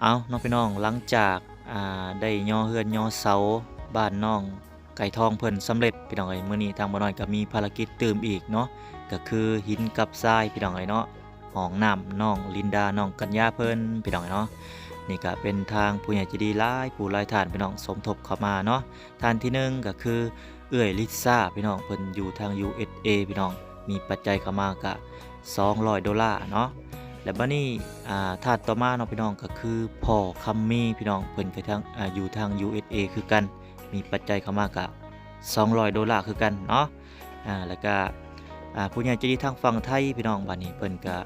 ເອົາເນາະພີ່ນ້ອງ ຫຼັງຈາກ ອ່າ ໄດ້ຍໍເຮືອນຍໍເສົາບ້ານນ້ອງໄກ່ທອງເພິ່ນສຳເລັດພີ່ນ້ອງເອີຍ, ມື້ນີ້ທາງບ່າວນ້ອຍກໍມີພາລະກິດຕື່ມອີກເນາະ ກໍຄືຫີນກັບຊາຍພີ່ນ້ອງເອີຍເນາະ, ຫ້ອງນ້ຳນ້ອງລິນດາ ນ້ອງກັນຍາເພິ່ນພີ່ນ້ອງເອີຍເນາະ. ນີ້ກໍເປັນທາງຜູ້ໃຫຍ່ໃຈດີຫຼາຍຜູ້ຫຼາຍທ່ານພີ່ນ້ອງ ສົມທົບເຂົ້າມາເນາະ. ທ່ານທີໜຶ່ງກໍຄືເອື້ອຍລິດຊາພີ່ນ້ອງ, ເພິ່ນຢູ່ທາງ ຢູເອສເອ ພີ່ນ້ອງ, ມີປັດໄຈເຂົ້າມາກະສອງຮ້ອຍໂດລາເນາະ. ແລະບາດນີ້ ອ່າ ທ່ານຕໍ່ມາເນາະພີ່ນ້ອງ ກໍຄືພໍ່ຄຳມີພີ່ນ້ອງ, ເພິ່ນກໍທາງ ອ່າ ຢູ່ທາງ ຢູເອສເອ ຄືກັນ, ມີປັດໄຈເຂົ້າມາກະສອງຮ້ອຍໂດລາຄືກັນເນາະ. ອ່າ ແລ້ວກະ ອ່າ ຜູ້ໃຫຍ່ໃຈດີທາງຝັ່ງໄທພີ່ນ້ອງ, ບາດນີ້ເພິ່ນກະ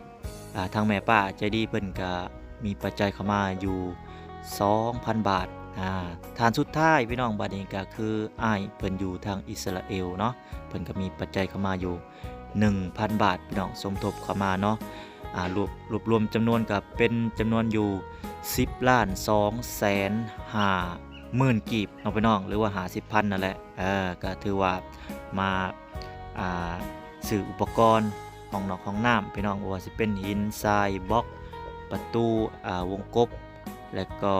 ອ່າ ທາງແມ່ປ້າໃຈດີເພິ່ນກະມີປັດໄຈເຂົ້າມາຢູ່ສອງພັນບາດ. ອ່າ ທ່ານສຸດທ້າຍພີ່ນ້ອງ ບາດນີ້ກະຄືອ້າຍເພິ່ນຢູ່ທາງອິດສະຣາເອວເນາະ, ເພິ່ນກະມີປັດໄຈເຂົ້າມາຢູ່ໜຶ່ງພັນບາດພີ່ນ້ອງ, ສົມທົບເຂົ້າມາເນາະ. ອ່າ ລວບ ລວບລວມຈຳນວນກະເປັນຈຳນວນຢູ່ສິບລ້ານສອງແສນຫ້າໝື່ນກີບເນາະພີ່ນ້ອງ, ຫຼືວ່າຫ້າສິບພັນນັ້ນແຫຼະ. ເອີ ກໍຖືວ່າມາ ອ່າ ຊື້ອຸປະກອນຫ້ອງນອກຫ້ອງນ້ຳພີ່ນ້ອງ, ບໍ່ວ່າຊິເປັນຫີນ ຊາຍ ບລັອກ ປະຕູ ອ່າ ວົງກົບ ແລະກໍ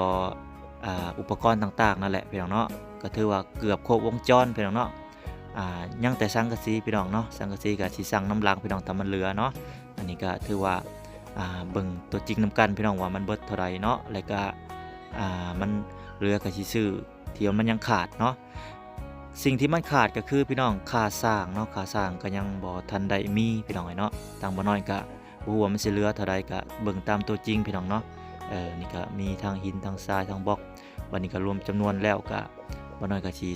ອ່າ ອຸປະກອນຕ່າງໆນັ້ນແຫຼະພີ່ນ້ອງເນາະ, ກໍຖືວ່າເກືອບຄົບວົງຈອນພີ່ນ້ອງເນາະ. ອ່າ ຍັງແຕ່ສັງກະສີພີ່ນ້ອງເນາະ, ສັງກະສີກໍຊິສັ່ງນຳຫຼັງພີ່ນ້ອງ ຖ້າມັນເຫຼືອເນາະ. ອັນນີ້ກໍຖືວ່າ ອ່າ ເບິ່ງຕົວຈິງນຳກັນພີ່ນ້ອງ ວ່າມັນເບິດເທົ່າໃດເນາະ, ແລ້ວກໍ ອ່າ ມັນເຫຼືອກໍຊິຊື້ ທີ່ວ່າມັນຍັງຂາດເນາະ. ສິ່ງທີ່ມັນຂາດກໍຄືພີ່ນ້ອງ ຄ່າສ້າງເນາະ, ຄ່າສ້າງກໍຍັງບໍ່ທັນໄດ້ມີພີ່ນ້ອງເອີຍເນາະ. ທາງບ່າວນ້ອຍກໍບໍ່ຮູ້ວ່າມັນຊິເຫຼືອເທົ່າໃດ, ກໍເບິ່ງຕາມຕົວຈິງພີ່ນ້ອງເນາະ. ເອີ ນີ້ກໍມີທັງຫີນ ທັງຊາຍ ທັງບລັອກ, ບັດນີ້ກໍລວມຈຳນວນແລ້ວ ກໍບ່າວນ້ອຍກໍຊິ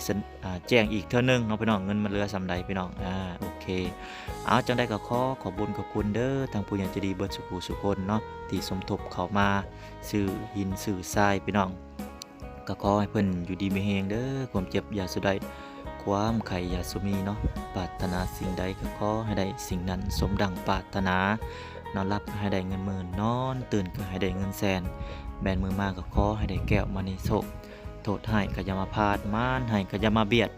ອ່າ ແຈ້ງອີກເທື່ອໜຶ່ງເນາະພີ່ນ້ອງ, ເງິນມັນເຫຼືອສ່ຳໃດພີ່ນ້ອງ. ອ່າ ໂອເຄ ເອົາ ຈັ່ງໃດກໍຂໍຂອບບຸນຂອບຄຸນເດີ ທາງຜູ້ໃຫຍ່ໃຈດີເບິດສູ່ຜູ້ສູ່ຄົນເນາະ ທີ່ສົມທົບເຂົ້າມາຊື້ຫີນຊື້ຊາຍພີ່ນ້ອງ. ກໍຂໍໃຫ້ເພິ່ນຢູ່ດີມີແຮງເດີ, ຄວາມເຈັບຢ່າສູ່ໄດ້ ຄວາມໄຂ້ຢ່າສູ່ມີເນາະ. ປາດຖະໜາສິ່ງໃດກໍຂໍໃຫ້ໄດ້ສິ່ງນັ້ນສົມດັ່ງປາດຖະໜາ, ນອນຫຼັບກໍໃຫ້ໄດ້ເງິນໝື່ນ, ນອນຕື່ນກໍໃຫ້ໄດ້ເງິນແສນ, ແບນມືມາກໍຂໍໃຫ້ໄດ້ແກ້ວມະນີໂຊກ, ໂທດຮ້າຍກໍຢ່າມາພາດ, ມານຮ້າຍກໍຢ່າມາບຽດ,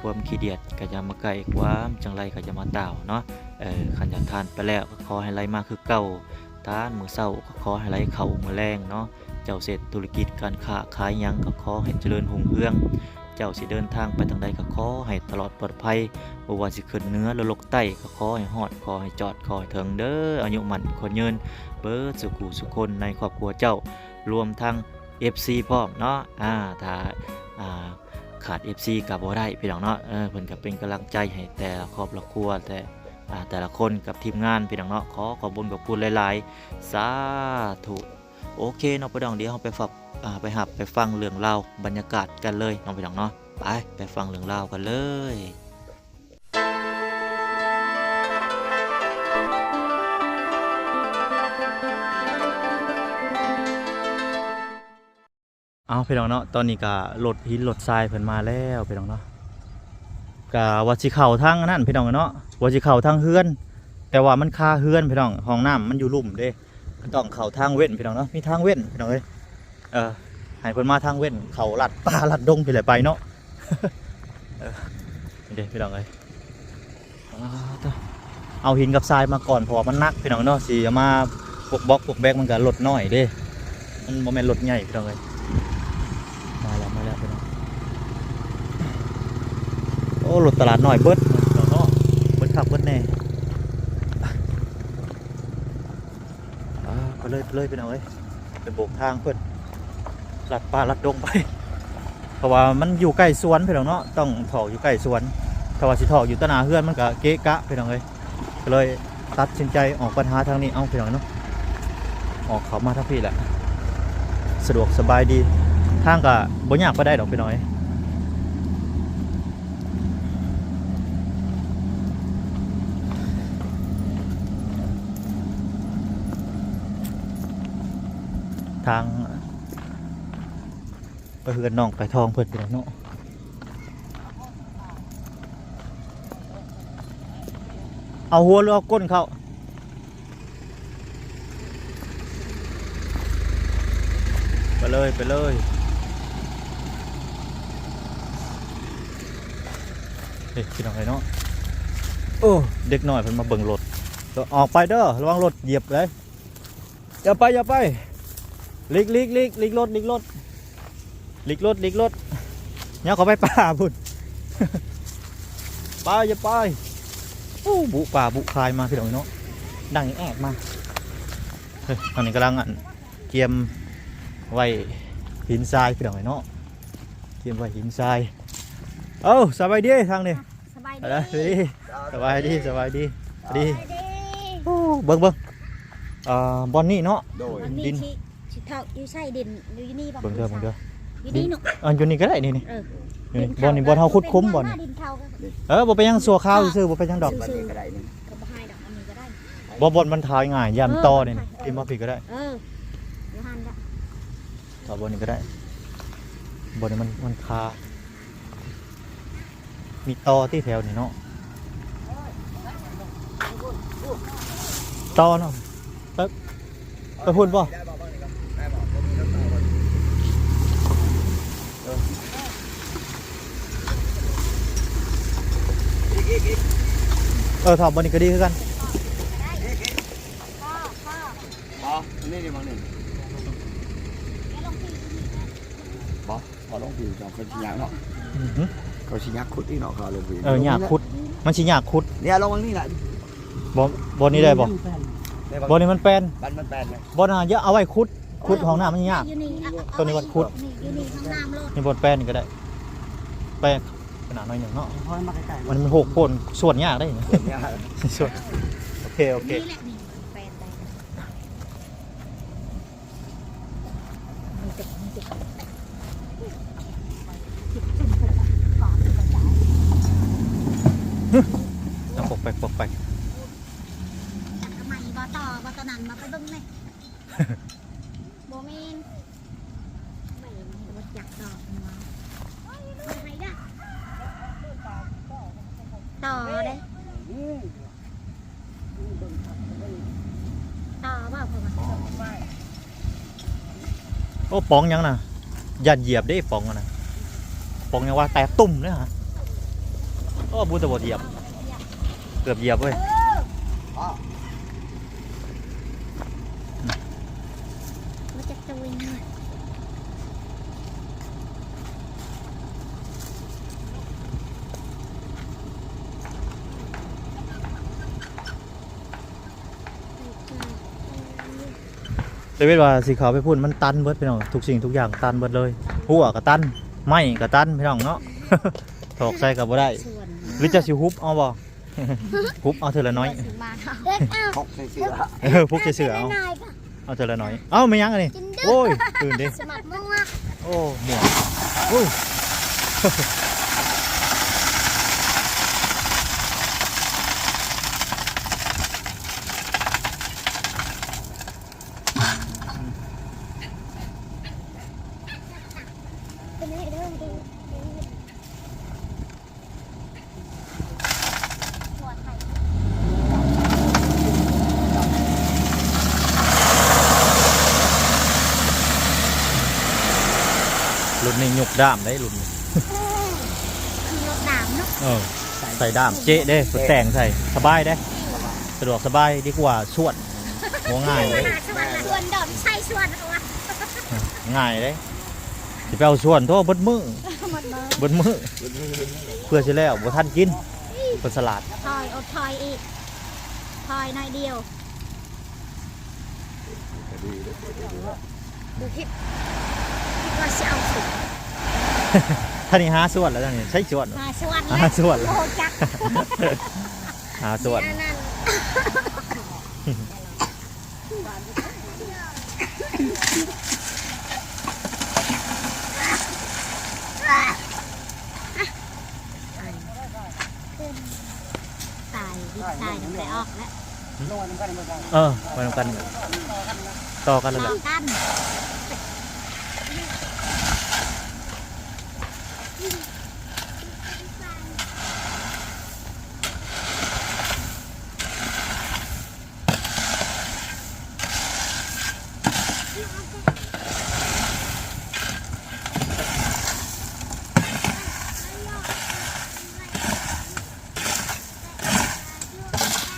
ຄວາມຂີ້ດຽດກໍຢ່າມາໃກ້, ຄວາມຈັງໄລກໍຢ່າມາຕ່າວເນາະ. ເອີ ຄັນຢາກທານໄປແລ້ວກໍຂໍໃຫ້ໄຫຼມາຄືເກົ່າ, ທານມື້ເຊົ້າກໍຂໍໃຫ້ໄຫຼເຂົ້າມື້ແລງເນາະ. ເຈົ້າເຮັດທຸລະກິດການຄ້າຂາຍຫຍັງກໍຂໍໃຫ້ຈະເລີນຮຸ່ງເຮືອງ, ເຈົ້າຊິເດີນທາງໄປທາງໃດກໍຂໍໃຫ້ຕະຫຼອດປອດໄພ, ບໍ່ວ່າຊິຂຶ້ນເໜືອຫຼືລົງໃຕ້ກໍຂໍໃຫ້ຮອດ, ຂໍໃຫ້ຈອດ, ຂໍໃຫ້ເຖິງເດີ. ອາຍຸໝັ້ນຂວັນຍືນເບິດສູ່ຜູ້ສູ່ຄົນໃນຄອບຄົວເຈົ້າ, ລວມທັງ ເອັຟຊີ ພ້ອມເນາະ. ອ່າ ຖ້າ ອ່າ ຂາດ ເອັຟຊີ ກໍບໍ່ໄດ້ພີ່ນ້ອງເນາະ. ເອີ ເພິ່ນກໍເປັນກຳລັງໃຈໃຫ້ແຕ່ລະຄອບລະຄົວ ແຕ່ ອ່າ ແຕ່ລະຄົນກັບທີມງານພີ່ນ້ອງເນາະ. ຂໍຂອບບຸນຂອບຄຸນຫຼາຍໆ ສາທຸ. ໂອເຄເນາະພີ່ນ້ອງ, ດຽວເຮົາໄປຟັງ ອ່າ ໄປຮັບໄປຟັງເລື່ອງລາວບັນຍາກາດກັນເລີຍເນາະພີ່ນ້ອງເນາະ. ໄປ ໄປຟັງເລື່ອງລາວກັນເລີຍ. ເອົາ ພີ່ນ້ອງເນາະ, ຕອນນີ້ກະລົດຫີນລົດຊາຍເພິ່ນມາແລ້ວພີ່ນ້ອງເນາະ. ກະວ່າຊິເຂົ້າທາງອັນນັ້ນພີ່ນ້ອງເນາະ, ວ່າຊິເຂົ້າທາງເຮືອນ, ແຕ່ວ່າມັນຄາເຮືອນພີ່ນ້ອງ, ຫ້ອງນ້ຳມັນຢູ່ລຸ່ມເດ້, ຕ້ອງເຂົ້າທາງເວັ້ນພີ່ນ້ອງເນາະ, ມີທາງເວັ້ນພີ່ນ້ອງເອີຍ. ເອີ ໃຫ້ເພິ່ນມາທາງເວັ້ນ, ເຂົ້າລັດປ່າລັດດົງພີ້ແຫຼະໄປເນາະ. ເອີ ນີ້ເດ້ພີ່ນ້ອງເອີຍ. ອ່າ ເອົາຫີນກັບຊາຍມາກ່ອນ ເພາະວ່າມັນໜັກພີ່ນ້ອງເນາະ, ຊິເອົາມາພວກບລັອກພວກແບກມັນກໍລົດນ້ອຍເດ້, ມັນບໍ່ແມ່ນລົດໃຫຍ່ພີ່ນ້ອງເອີຍ. ມາແລ້ວ ມາແລ້ວພີ່ນ້ອງ. ໂອ້ ລົດຕະຫຼາດນ້ອຍເບິດພີ່ນ້ອງເນາະ, ເບິດຄັກເບິດແນ່. ອ່າ ໄປເລີຍ ໄປເລີຍພີ່ນ້ອງເອີຍ, ໄປໂບກທາງເພິ່ນ ລັດປ່າລັດດົງໄປ, ເພາະວ່າມັນຢູ່ໃກ້ສວນພີ່ນ້ອງເນາະ, ຕ້ອງຖອກຢູ່ໃກ້ສວນ. ຖ້າວ່າຊິຖອກຢູ່ຕໍ່ໜ້າເຮືອນມັນກະເກະກະພີ່ນ້ອງເອີຍ, ກໍເລີຍຕັດສິນໃຈອອກໄປຫາທາງນີ້ເອົາພີ່ນ້ອງເນາະ. ອອກເຂົ້າມາທາງພີ້ແຫຼະ ສະດວກສະບາຍດີ, ທາງກະບໍ່ຍາກປານໃດດອກພີ່ນ້ອງເອີຍ. ທາງໄປເຮືອນນ້ອງໄກ່ທອງເພິ່ນພີ່ນ້ອງເນາະ. ເອົາຫົວຫຼືເອົາກົ້ນເຂົ້າ? ໄປເລີຍ ໄປເລີຍ. ເອີ ພີ່ນ້ອງເອີຍເນາະ, ໂອ້ ເດັກນ້ອຍເພິ່ນມາເບິ່ງລົດ. ອອກໄປເດີ, ລະວັງລົດຢຽບເດີ. ຢ່າໄປ ຢ່າໄປ. ຫຼີກ ຫຼີກ ຫຼີກ ຫຼີກລົດ ຫຼີກລົດ ຫຼີກລົດ ຫຼີກລົດ ຍ່າງເຂົ້າໄປປ່າພຸ້ນ ໄປ ຢ່າໄປ. ໂອ້ ບຸປ່າບຸຄາຍມາ ພີ່ນ້ອງເນາະ ດັງແອກມາ. ເອີ ອັນນີ້ກຳລັງ ອັນ ກຽມໄວ້ຫີນຊາຍ ພີ່ນ້ອງເນາະ ກຽມໄວ້ຫີນຊາຍ. ເອົ້າ ສະບາຍດີທາງນີ້. ສະບາຍດີ ສະບາຍດີ ສະບາຍດີ ສະບາຍດີ ສະບາຍດີ. ໂອ້ ເບິ່ງ ເບິ່ງ ເອີ ບ່ອນນີ້ເນາະ ບ່ອນນີ້ ດິນ ຊິ ຊິເທົາະຢູ່ໃສ ດິນຢູ່ນີ້ບໍ່? ເບິ່ງເດີ ເບິ່ງເດີ ຢູ່ນີ້ເນາະ ເອີ ຢູ່ນີ້ກໍໄດ້ ນີ້ ນີ້ ເອີ ຢູ່ນີ້ ດິນເທົາ ບ່ອນນີ້ ບ່ອນເຮົາຂຸດຂຸມ ບ່ອນນີ້ ດິນເທົາ. ເອີ ບໍ່ເປັນຫຍັງ ຊົ່ວຄາວຊື່ໆ ບໍ່ເປັນຫຍັງດອກ ເອີ ບໍ່ ບ່ອນມັນຖ່າຍງ່າຍ ຢ້ານຕໍ່ນີ້ ເອີ ພິມມາພີ້ກໍໄດ້ ເອີ ຢູ່ຫັ້ນລະ ເອົາບ່ອນນີ້ກໍໄດ້ ບ່ອນນີ້ມັນ ມັນຄາ ມີຕໍ່ຕິແຖວນີ້ເນາະ ຕໍ່ເນາະ ໄປ ໄປພຸ້ນບໍ່? ເອີ ຖ້າບ່ອນນີ້ກໍດີຄືກັນ ບໍ່ ນີ້ ນີ້ ບ່ອນນີ້ ບໍ່ ບໍ່ລົງພີ້ ເຂົາຊິຍາກເນາະ ອືຮຶ ເຂົາຊິຍາກຂຸດອີກເນາະ ເຂົາລົງພີ້ ເອີ ຍາກຂຸດ ມັນຊິຍາກຂຸດ ນີ້ ລົງນີ້ລະ ບ່ອນ ບ່ອນນີ້ໄດ້ບໍ່? ບໍ່ ນີ້ມັນແປນ ມັນ ມັນແປນ ບໍ່ນະ ຢ່າເອົາໄວ້ຂຸດ ຂຸດຫ້ອງນ້ຳມັນຍາກ ຢູ່ນີ້ ໂຕນີ້ວັດຂຸດ ນີ້ ຢູ່ນີ້ຫ້ອງນ້ຳໂລດ ນີ້ບ່ອນແປນນີ້ກໍໄດ້ ແປນຂະໜາດໜ້ອຍໜຶ່ງເນາະ ມັນຫົກໂພນ ສ່ວນຍາກເດ້ ສ່ວນຍາກ ສ່ວນ ໂອເຄ ໂອເຄ ນີ້ແຫຼະ ນີ້ແປນໄດ້ ປອກແປກ ປອກແປກ ຈັກກະໄໝບໍ່ຕໍ່ ບໍ່ຕອນນັ້ນ ມາໄປເບິ່ງແດ່ ບໍ່ແມ່ນ ບໍ່ຈັກດອກ ບໍ່ໃຫ້ດະ ຕໍ່ເດ້. ໂອ້ ປອງຫຍັງນະ ຢ້ານຢຽບເດ້ປອງຫັ້ນນະ ປອງຫຍັງວະ ແຕກຕຸ້ມເດ້ຫະ ໂອ້ ບຸນແຕ່ບໍ່ຢຽບ ເກືອບຢຽບເວີຍ. ແຕ່ເວດວ່າຊິເຂົ້າໄປພຸ້ນມັນຕັນເບິດພີ່ນ້ອງ ທຸກສິ່ງທຸກຢ່າງຕັນເບິດເລີຍ ຮົ້ວກໍຕັນ ໄມ້ກໍຕັນພີ່ນ້ອງເນາະ ຖອກໃສ່ກໍບໍ່ໄດ້ ຫຼືຈະຊິຮຸບເອົາບໍ່? ຮຸບເອົາເທື່ອລະໜ້ອຍ ເອີ ພຸກໃສ່ເສື້ອ ເອີ ພຸກໃສ່ເສື້ອເອົາ ເອົາເທື່ອລະໜ້ອຍ ເອົ້າ ແມ່ນຫຍັງອັນນີ້ ໂອ້ຍ ຕື່ນເດ້ ສະໝັກມ່ວງ ໂອ້ ມ່ວງ ໂອ້ຍ. ລຸ້ນນີ້ຍົກດ້າມໄດ໋ ລຸ້ນນີ້ ເອີ ຂີ່ລົດດ້າມເນາະ ເອີ ໃສ່ດ້າມເຈະເດ້ ແຕ່ງໃສ່ສະບາຍເດ້ ສະດວກສະບາຍດີກວ່າສວນ ບໍ່ງ່າຍເດ້ ສວນ ສວນດອນໃສ່ສວນ ງ່າຍເດ້ ຊິໄປເອົາສວນໂທ້ ເບິດມື້ ເບິດມື້ ເບິດມື້ ເພື່ອຊິແລ້ວ ບໍ່ທັນກິນ ເພິ່ນສະຫຼາດ ຖອຍ ອົດຖອຍອີກ ຖອຍໜ້ອຍດຽວ ບໍ່ຄິດ ຄິດວ່າຊິເອົາສວນ ທ່ານນີ້ຫາສວນແລ້ວ ທ່ານນີ້ໃຊ້ສວນ ຫາສວນ ຫາສວນແລ້ວ ໂອ້ ຈັກ ຫາສວນ ອັນນັ້ນ ຕາຍ ດິນຕາຍ ໄດ້ອອກແລ້ວ ເອີ ໄປນຳກັນ ຕໍ່ກັນເລີຍ ຕໍ່ກັນ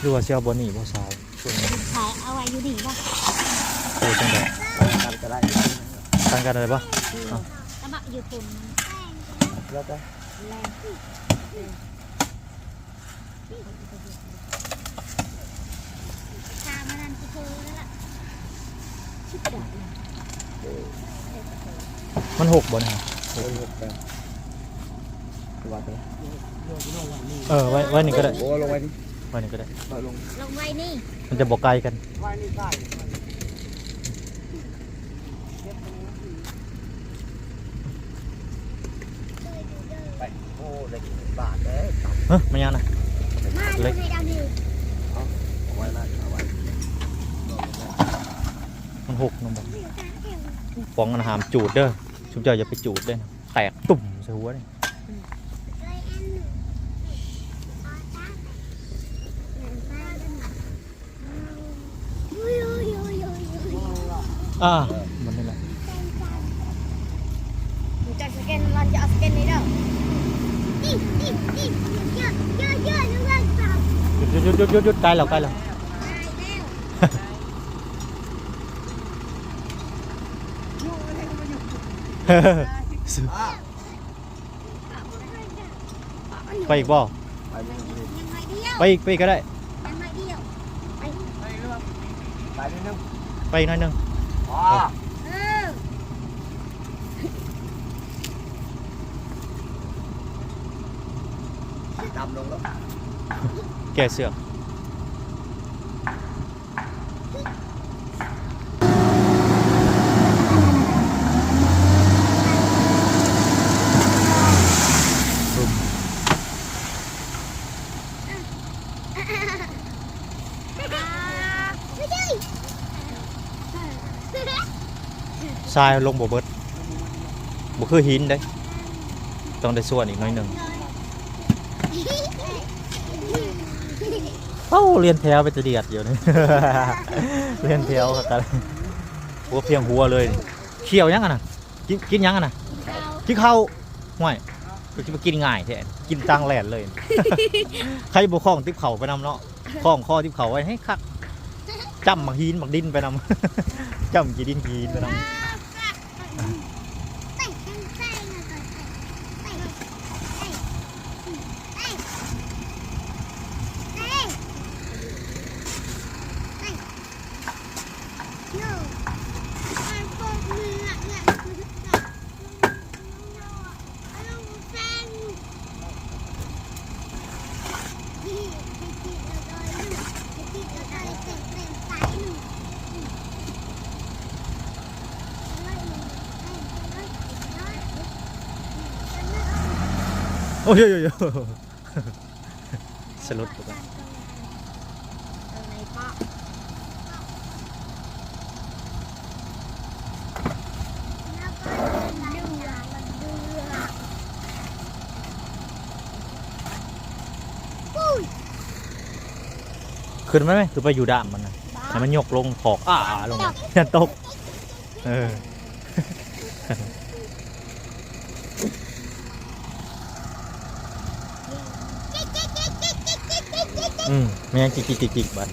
ຫຼືວ່າຊິເອົາບ່ອນນີ້ບໍ່ສາວ? ໃສ່ ເອົາໄວ້ຢູ່ນີ້ບໍ່? ເອີ ຈັ່ງໃດ? ກັນກໍໄດ້ ຕັ້ງກັນໄດ້ບໍ່? ເອີ ເອົາ ຕະບະຢູ່ພຸ້ນ ແລ້ວກໍ ແລ້ວ ຂ້າມານັ້ນຊິໂທແລ້ວລະ ຊິໄປໄດ້ ມັນຫົກບໍ່ນີ້? ເອີ ຫົກແບບ ເອີ ໄວ້ ໄວ້ນີ້ກໍໄດ້ ໂອ້ ລົງໄວ້ນີ້ ໄວ້ນີ້ກໍໄດ້ ເອົາລົງ ລົງໄວ້ນີ້ ມັນຈະບໍ່ໃກ້ກັນ ໄວ້ນີ້ໃຕ້ ໄປ ໂອ້ ໄດ້ກິນບາດເດ້ ຮະ ມາຍັງນະ ມາເລັກ ເອົາ ເອົາໄວ້ລະ ເອົາໄວ້ ມັນຫົກນຳບໍ່? ປອງອັນຫ້າມຈູດເດີ ຊຸມເຈົ້າຢ່າໄປຈູດເດີ ແຕກຕຸ້ມໃສ່ຫົວເດ້. ອ່າ ມັນນີ້ແຫຼະ ຈະສະແກນ ມັນຈະເອົາສະແກນນີ້ເດີ ຢຸດໆໆໆໆ ໃກ້ແລ້ວ ໃກ້ແລ້ວ ໄປອີກບໍ່? ໄປ ໄປອີກ ໄປອີກກໍໄດ້ ໄປ ໄປໜ້ອຍໜຶ່ງ ອໍ ເອີ ດຳລົງແລ້ວ ແກ້ເຊືອກ. ຊາຍລົງບໍ່ເບິດ ບໍ່ຄືຫີນເດ້ ຕ້ອງໄດ້ສ່ວນອີກໜ້ອຍໜຶ່ງ. ເອົ້າ ລຽນແຖວເປັນຕາດຽດຢູ່ນີ້ ລຽນແຖວກັນ ຫົວພຽງຫົວເລີຍນີ້. ຂ້ຽວຫຍັງຫັ້ນນະ? ກິນ ກິນຫຍັງຫັ້ນນະ? ກິນເຂົ້າ ກິນເຂົ້າ. ຫ້ວຍ ຄືຊິມາກິນງ່າຍແທ້ ກິນຕັງແລ່ນເລີຍ. ໃຄບໍ່ຄ້ອງຕິບເຂົ້າໄປນຳເນາະ ຄ້ອງຄໍຕິບເຂົ້າໄວ້ໃຫ້ຄັກ ຈ້ຳໝາກຫີນໝາກດິນໄປນຳ ຈ້ຳຂີ້ດິນຂີ້ຫີນໄປນຳ. ໂອ້ຍ ໂອ້ຍ ໂອ້ຍ ໂອ້ຍ ສະຫຼຸດ ຂຶ້ນມາໄໝ? ຄືໄປຢູ່ດ້າມມັນນະ ໃຫ້ມັນຍົກລົງ ຖອກ ອ້າ ລົງ ຢ້ານຕົກ. ເອີ ອືມ ແມ່ນ ຈິກໆໆໆ ບັດ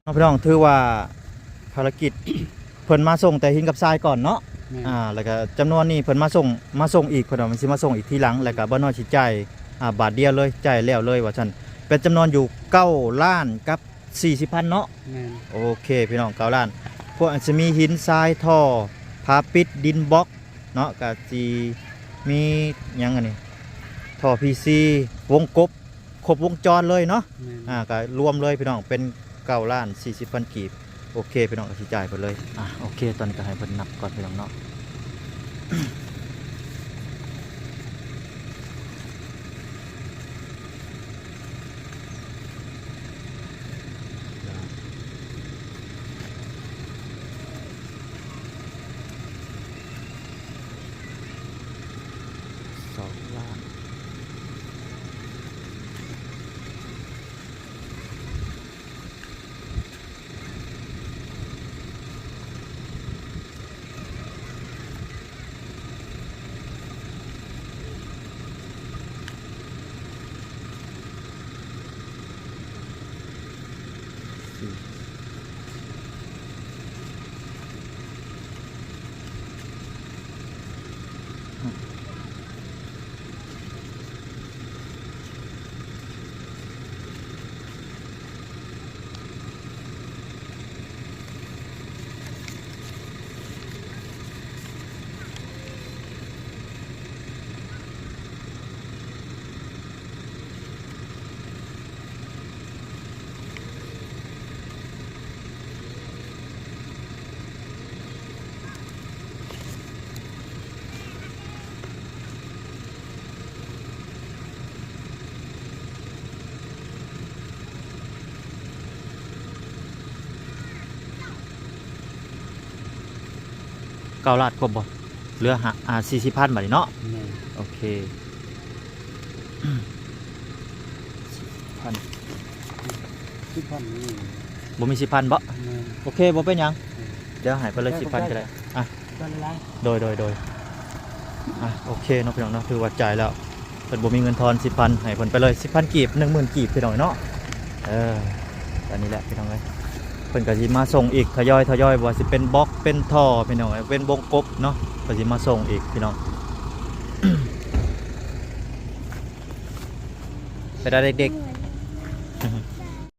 ເນາະ ພີ່ນ້ອງ ຖືວ່າພາລະກິດ ເພິ່ນມາສົ່ງແຕ່ຫີນກັບຊາຍກ່ອນເນາະ. ແມ່ນ ອ່າ ແລ້ວກະຈຳນວນນີ້ເພິ່ນມາສົ່ງ ມາສົ່ງອີກ ເພິ່ນວ່າມັນຊິມາສົ່ງອີກທີຫຼັງ ແລ້ວກະບ່າວນ້ອຍຊິຈ່າຍ ອ່າ ບາດດຽວເລີຍ ຈ່າຍແລ້ວເລີຍວ່າຊັ້ນ ເປັນຈຳນວນຢູ່ເກົ້າລ້ານກັບສີ່ສິບພັນເນາະ. ແມ່ນ ໂອເຄ ພີ່ນ້ອງ ເກົ້າລ້ານ ພວກອັນຊິມີຫີນ ຊາຍ ທໍ່ ຝາປິດ ດິນບລັອກເນາະ ກະຊິມີຫຍັງອັນນີ້ ທໍ່ ພີຊີ ວົງກົບ ຄົບວົງຈອນເລີຍເນາະ. ແມ່ນ ອ່າ ກະລວມເລີຍພີ່ນ້ອງ ເປັນເກົ້າລ້ານສີ່ສິບພັນກີບ. ໂອເຄ ພີ່ນ້ອງ ກະຊິຈ່າຍເພິ່ນເລີຍ. ອ່າ ໂອເຄ ຕອນນີ້ກະໃຫ້ເພິ່ນນັບກ່ອນພີ່ນ້ອງເນາະ. ສອງລ້ານ. ເກົ້າລ້ານຄົບບໍ່? ເຫຼືອຫ້າ ອ່າ ສີ່ສິບພັນບາດນີ້ເນາະ. ແມ່ນ. ໂອເຄ ສິບພັນ ສິບພັນນີ້ ບໍ່ມີສິບພັນບໍ່? ແມ່ນ. ໂອເຄ ບໍ່ເປັນຫຍັງ. ແມ່ນ. ດຽວໃຫ້ເພິ່ນເລີຍສິບພັນກໍໄດ້. ອ່ະ ໂດຍ ໂດຍ ໂດຍ. ອ່ະ ໂອເຄເນາະ ພີ່ນ້ອງເນາະ ຖືວ່າຈ່າຍແລ້ວ. ເພິ່ນບໍ່ມີເງິນທອນສິບພັນ ໃຫ້ເພິ່ນໄປເລີຍສິບພັນກີບ ໜຶ່ງໝື່ນກີບ ພີ່ນ້ອງເນາະ. ເອີ ອັນນີ້ແຫຼະ ພີ່ນ້ອງເອີຍ ເພິ່ນກໍຊິມາສົ່ງອີກ ທະຍອຍ ທະຍອຍ ບໍ່ວ່າຊິເປັນບລັອກ ເປັນທໍ່ ພີ່ນ້ອງເອີຍ ເປັນວົງກົບເນາະ ເພິ່ນຊິມາສົ່ງອີກ ພີ່ນ້ອງ. ໄປໄດ້ເດັກ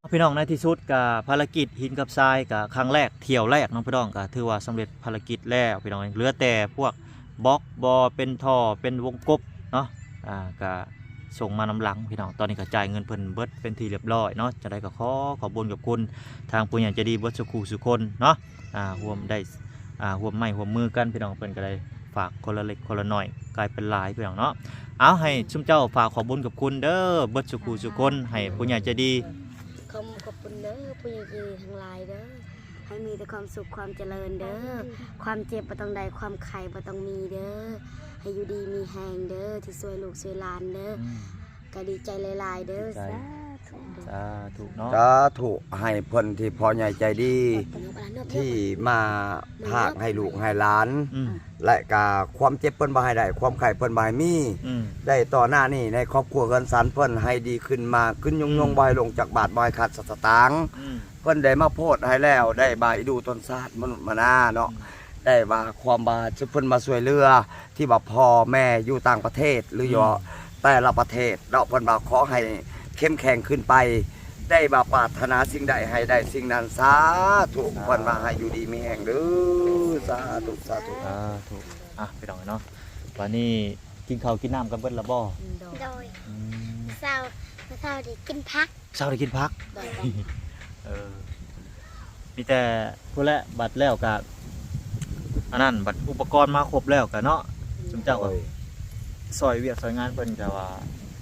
ໆ ພີ່ນ້ອງ. ໃນທີ່ສຸດກໍພາລະກິດຫີນກັບຊາຍກໍຄັ້ງແລກ ຖ້ຽວແລກເນາະ ພີ່ນ້ອງ ກໍຖືວ່າສຳເລັດພາລະກິດແລ້ວ ພີ່ນ້ອງເອີຍ. ເຫຼືອແຕ່ພວກ ບລັອກບໍ່ ເປັນທໍ່ ເປັນວົງກົບເນາະ ອ່າ ກະສົ່ງມານຳຫຼັງ ພີ່ນ້ອງ. ຕອນນີ້ກະຈ່າຍເງິນເພິ່ນເບິດເປັນທີ່ລຽບຮ້ອຍເນາະ. ຈັ່ງໃດກະຂໍຂອບບຸນຂອບຄຸນທາງຜູ້ໃຫຍ່ໃຈດີເບິດສູ່ຄູ່ສູ່ຄົນເນາະ ອ່າ ຮ່ວມໄດ້ ອ່າ ຮ່ວມໄມ້ຮ່ວມມືກັນ ພີ່ນ້ອງ. ເພິ່ນກະໄດ້ຝາກຄົນລະເລັກຄົນລະໜ້ອຍ ກາຍເປັນຫຼາຍ ພີ່ນ້ອງເນາະ. ເອົາ ໃຫ້ຊຸມເຈົ້າຝາກຂອບບຸນຂອບຄຸນເດີ ເບິດສູ່ຄູ່ສູ່ຄົນ ໃຫ້ຜູ້ໃຫຍ່ໃຈດີ. ຂໍຂອບຄຸນເດີ ຜູ້ໃຫຍ່ໃຈດີທັງຫຼາຍເດີ. ໃຫ້ມີແຕ່ຄວາມສຸກຄວາມຈະເລີນເດີ. ຄວາມເຈັບບໍ່ຕ້ອງໄດ້ ຄວາມໄຂ້ບໍ່ຕ້ອງມີເດີ. ໃຫ້ຢູ່ດີມີແຮງເດີ ທີ່ຊ່ວຍລູກຊ່ວຍຫຼານເດີ. ອືມ ກໍດີໃຈຫຼາຍໆເດີ. ດີໃຈ. ສາທຸ ສາທຸເນາະ ສາທຸ. ໃຫ້ເພິ່ນທີ່ພໍ່ໃຫຍ່ໃຈດີ ທີ່ມາພາກໃຫ້ລູກໃຫ້ຫຼານ ອືມ ແລະກະຄວາມເຈັບເພິ່ນບໍ່ໃຫ້ໄດ້ ຄວາມໄຂ້ເພິ່ນບໍ່ໃຫ້ມີ ອືມ ໄດ້ຕໍ່ໜ້ານີ້ໃນຄອບຄົວເຮືອນຊານເພິ່ນ ໃຫ້ດີຂຶ້ນມາຂຶ້ນຍົງໆ ອືມ ບໍ່ໃຫ້ລົງຈັກບາດ ບໍ່ໃຫ້ຂາດສະຕາງ. ອືມ ເພິ່ນໄດ້ມາໂພດໃຫ້ແລ້ວ ໄດ້ບາອີດູຕົນຊາດມະນຸດມະນາເນາະ ອືມ ໄດ້ວ່າຄວາມວ່າເພິ່ນມາຊ່ວຍເຫຼືອ ທີ່ວ່າພໍ່ແມ່ຢູ່ຕ່າງປະເທດ ຫຼື ອືມ ຢູ່ແຕ່ລະປະເທດເນາະ ເພິ່ນວ່າຂໍໃຫ້ເຂັ້ມແຂງຂຶ້ນໄປ ໄດ້ວ່າປາດຖະໜາສິ່ງໃດໃຫ້ໄດ້ສິ່ງນັ້ນ ສາທຸ. ສາທຸ ເພິ່ນວ່າໃຫ້ຢູ່ດີມີແຮງເດີ ສາທຸ ສາທຸ ສາທຸ. ອ່ະ ພີ່ນ້ອງເນາະ ບາດນີ້ກິນເຂົ້າກິນນ້ຳກັນເບິດລະບໍ່? ໂດຍ ໂດຍ. ອືມ ເຊົ້າ ເຊົ້າໄດ້ກິນຜັກ ເຊົ້າໄດ້ກິນຜັກ. ໂດຍ ເອີ ມີແຕ່ພຸ້ນແຫຼະ ບັດແລ້ວກະ ອັນນັ້ນ ບັດອຸປະກອນມາຄົບແລ້ວກະເນາະ ໂດຍ ຊຸມເຈົ້າກໍ ໂດຍ ຊ່ອຍວຽກຊ່ອຍງານເພິ່ນ ແຕ່ວ່າ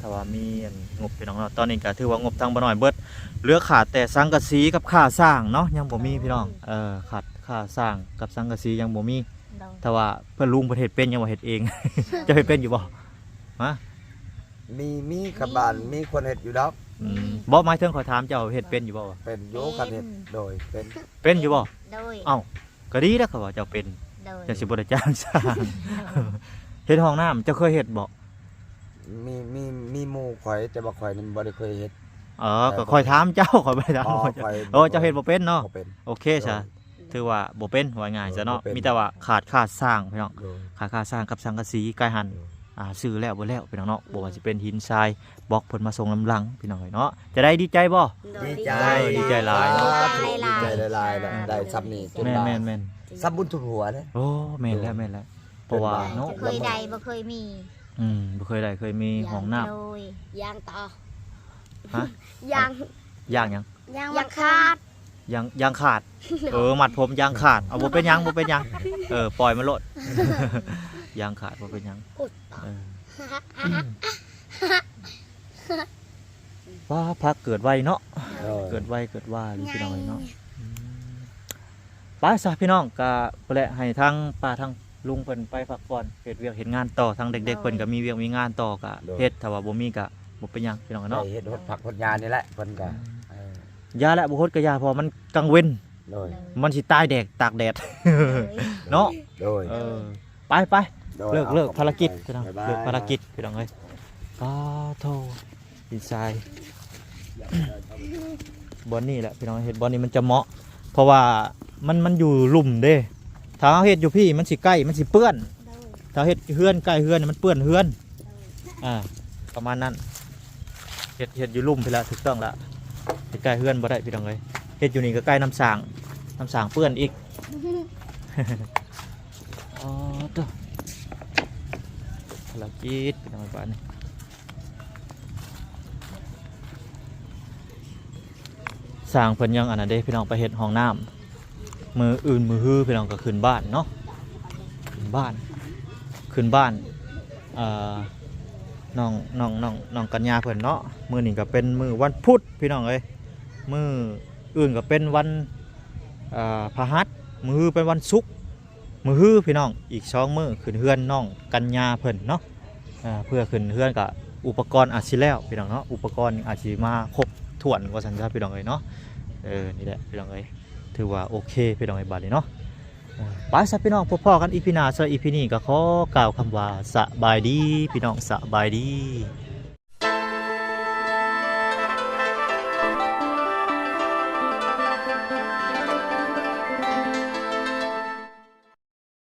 ຖ້າວ່າມີອັນງົບ ພີ່ນ້ອງເນາະ. ຕອນນີ້ກະຖືວ່າງົບທາງບໍ່ນ້ອຍເບິດ ເຫຼືອຂາດແຕ່ສັງກະສີກັບຄ່າສ້າງເນາະ ຍັງບໍ່ມີ ໂດຍ ພີ່ນ້ອງ. ເອີ ຂາດຄ່າສ້າງກັບສັງກະສີຍັງບໍ່ມີ. ໂດຍ ຖ້າວ່າເພິ່ນ ລຸງເພິ່ນເຮັດເປັນ ຍັງວ່າເຮັດເອງ. ເຈົ້າເຮັດເປັນຢູ່ບໍ່? ຮະ? ມີ ມີ ມີ ກັບບ້ານມີຄົນເຮັດຢູ່ດອກ. ອືມ ບໍ່ ໝາຍເຖິງຂ້ອຍຖາມເຈົ້າເຮັດເປັນຢູ່ບໍ່? ເປັນຢູ່ ເປັນ ຄັນເຮັດ. ໂດຍ ເປັນ ເປັນຢູ່ບໍ່? ໂດຍ. ເອົ້າ ກໍດີແລ້ວ ເຂົາວ່າເຈົ້າເປັນ. ໂດຍ. ຈັ່ງຊິບໍ່ໄດ້ຈ້າງຊ່າງ. ເຮັດຫ້ອງນ້ຳ ເຈົ້າເຄີຍເຮັດບໍ່? ມີ ມີ ມີໝູ່ຂ້ອຍ ແຕ່ວ່າຂ້ອຍນັ້ນບໍ່ໄດ້ເຄີຍເຮັດ. ເອີ ເອີ ກໍຂ້ອຍຖາມເຈົ້າ ຂ້ອຍບໍ່ໄດ້ຖາມ. ອໍ ເຈົ້າ ຂ້ອຍ ໂອ້ ເຈົ້າເຮັດບໍ່ເປັນເນາະ. ບໍ່ເປັນ. ໂອເຄຊະ. ໂດຍ. ຖືວ່າບໍ່ເປັນ ເວົ້າງ່າຍຊະເນາະ. ໂດຍ ບໍ່ເປັນ. ມີແຕ່ວ່າຂາດຄ່າສ້າງ ພີ່ນ້ອງ. ໂດຍ. ຂາດຄ່າສ້າງກັບສັງກະສີ ກາຍຫັ້ນ ໂດຍ ອ່າ ຊື້ແລ້ວບໍ່ແລ້ວ ພີ່ນ້ອງເນາະ. ໂດຍ. ບໍ່ວ່າຊິເປັນຫີນຊາຍ ບລັອກເພິ່ນມາສົ່ງນຳຫຼັງ ພີ່ນ້ອງເອີຍເນາະ. ຈະໄດ້ດີໃຈບໍ່? ໂດຍ. ດີໃຈ. ເອີ ດີໃຈຫຼາຍເນາະ. ດີໃຈຫຼາຍໆ ໄດ້ຊ່ຳນີ້ ແມ່ນໆໆ ຊ່ຳບຸນທຸກຫົວເດ້. ໂອ້ ແມ່ນແລ້ວ ແມ່ນແລ້ວ. ເພາະວ່າເນາະ ເຄີຍໄດ້ບໍ່ເຄີຍມີ. ອືມ ບໍ່ເຄີຍໄດ້ເຄີຍມີຫ້ອງນ້ຳ. ໂດຍ. ຢາງຕໍ່. ຮະ? ຢາງ ຢາງຫຍັງ? ຢາງມັດຜົມ. ຢາງຂາດ. ຢາງ ຢາງຂາດ. ເອີ ມັດຜົມຢາງຂາດ. ເອົາ ບໍ່ເປັນຫຍັງ ບໍ່ເປັນຫຍັງ. ເອີ ປ່ອຍມັນໂລດ. ຢາງຂາດ ບໍ່ເປັນຫຍັງ. ໂອ້ຍ ເອີ ວ່າຜັກເກີດໄວເນາະ. ໂດຍ. ເກີດໄວເກີດວາຢູ່ ພີ່ນ້ອງເອີຍເນາະ. ອືມ ໄປຊະ ພີ່ນ້ອງ ກະພຸ້ນແຫຼະ ໃຫ້ທາງປ້າທາງລຸງເພິ່ນໄປພັກຜ່ອນ ເຮັດວຽກເຮັດງານຕໍ່. ທາງເດັກໆ ໂດຍ ເພິ່ນກໍມີວຽກມີງານຕໍ່ ກະ ໂດຍ ເຮັດ. ຖ້າວ່າບໍ່ມີກະບໍ່ເປັນຫຍັງ ພີ່ນ້ອງເນາະ. ໄດ້ເຮັດຫົດຜັກຫົດຫຍ້ານີ້ແຫຼະ ເພິ່ນກະ ອືມ ເອີ ຢ່າແຫຼະ ບໍ່ຫົດກະຢ່າ ເພາະວ່າມັນກາງເວັນ. ໂດຍ. ມັນຊິຕາຍແດດຕາກແດດເນາະ. ໂດຍ. ໂດຍ. ເອີ ໄປໆ ໂດຍ ເລີກ ເລີກພາລະກິດ ພີ່ນ້ອງ ບາຍບາຍ ເລີກພາລະກິດ ພີ່ນ້ອງເອີຍ. ປາໂທ ດິນຊາຍ ບ່ອນນີ້ແຫຼະ ພີ່ນ້ອງ ເຮັດບ່ອນນີ້ມັນຈະເໝາະ ເພາະວ່າມັນ ມັນຢູ່ລຸ່ມເດ້. ຖ້າເຮົາເຮັດຢູ່ພີ້ ມັນຊິໃກ້ ມັນຊິເປື້ອນ. ໂດຍ. ຖ້າເຮັດເຮືອນໃກ້ເຮືອນ ມັນເປື້ອນເຮືອນ. ໂດຍ. ອ່າ ປະມານນັ້ນ ເຮັດ ເຮັດຢູ່ລຸ່ມພີ້ລະ ຖືກຕ້ອງລະ. ເຮັດໃກ້ເຮືອນບໍ່ໄດ້ ພີ່ນ້ອງເອີຍ. ເຮັດຢູ່ນີ້ກໍໃກ້ນ້ຳສ້າງ ນ້ຳສ້າງເປື້ອນອີກ. ອໍ ໂຕ ພາລະກິດ ພີ່ນ້ອງເອີຍ ບາດນີ້ ຊ່າງເພິ່ນຍັງອັນນັ້ນເດ້ ພີ່ນ້ອງ ໄປເຮັດຫ້ອງນ້ຳ. ມື້ອື່ນມື້ຮື ພີ່ນ້ອງ ກໍຂຶ້ນບ້ານເນາະ ຂຶ້ນບ້ານ ຂຶ້ນບ້ານ ເອີ ນ້ອງ ນ້ອງ ນ້ອງ ນ້ອງກັນຍາເພິ່ນເນາະ. ມື້ນີ້ກໍເປັນມື້ວັນພຸດ ພີ່ນ້ອງເອີຍ. ມື້ອື່ນກໍເປັນວັນ ເອີ ພະຫັດ ມື້ຮືເປັນວັນສຸກ. ມື້ຮືພີ່ນ້ອງ ອີກສອງມື້ຂຶ້ນເຮືອນນ້ອງກັນຍາເພິ່ນເນາະ. ເອີ ເພື່ອຂຶ້ນເຮືອນກະອຸປະກອນອາດຊິແລ້ວພີ່ນ້ອງເນາະ ອຸປະກອນອາດຊິມາຄົບຖ້ວນວ່າຊັ້ນຊະພີ່ນ້ອງເອີຍເນາະ. ເອີ ນີ້ແຫຼະພີ່ນ້ອງເອີຍ ຖືວ່າໂອເຄພີ່ນ້ອງເອີຍ ບາດນີ້ເນາະ. ເອີ ໄປຊະພີ່ນ້ອງ ພົບພໍ້ກັນອີພີໜ້າ. ສຳລັບອີພີນີ້ກໍຂໍກ່າວຄຳວ່າສະບາຍດີພີ່ນ້ອງ ສະບາຍດີ.